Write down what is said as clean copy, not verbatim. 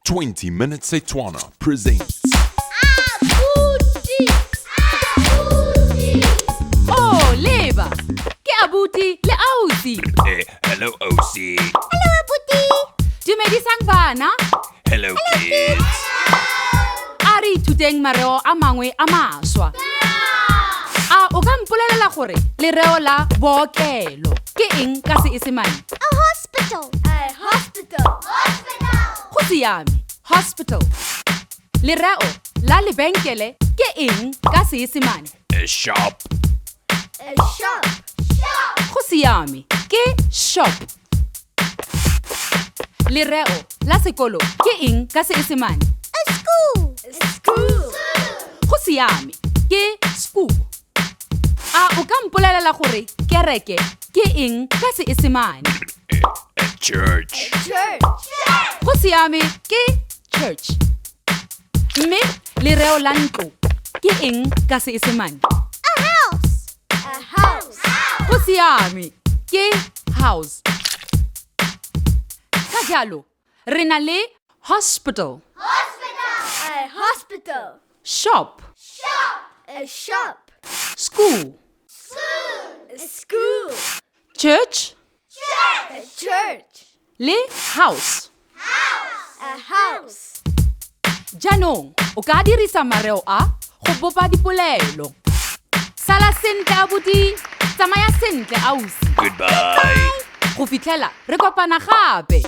20 Minute Setswana presents. Abuti! Abuti! Oh, leba! Ke abuti le ausi. Hello, Ausi. Hello, Abuti! Dumedisang bana. Hello, kids. A re ithuteng mareo a mangwe a maswa. A o ka mpolelela gore lereo la bookelo ke eng ka Seesemane? A hospital. A hospital. Hospital. Go siame, hospital. Lereo la lebenkele ke eng ka Seesemane? A shop. A shop. Shop. Go siame, ke shop. Lereo la sekolo ke eng ka Seesemane? A school. A school. Go siame, ke school. A o ka mpolelela gore kereke ke eng ka Seesemane? A church. Church. Go siame, ke church. Mme lereo la ntlo ke eng ka Seesemane? A house. A house. Go siame, ke house. Ka jalo, re na le hospital, Hospital. A hospital. shop, Shop. A shop. school, School. A school. church Church. A church. le house. A house. Jaanong o ka dirisa mareo a go bopa dipolelo. Sala sentle abuti, tsamaya sentle ausi. Goodbye. Go fitlhela re kopana gape.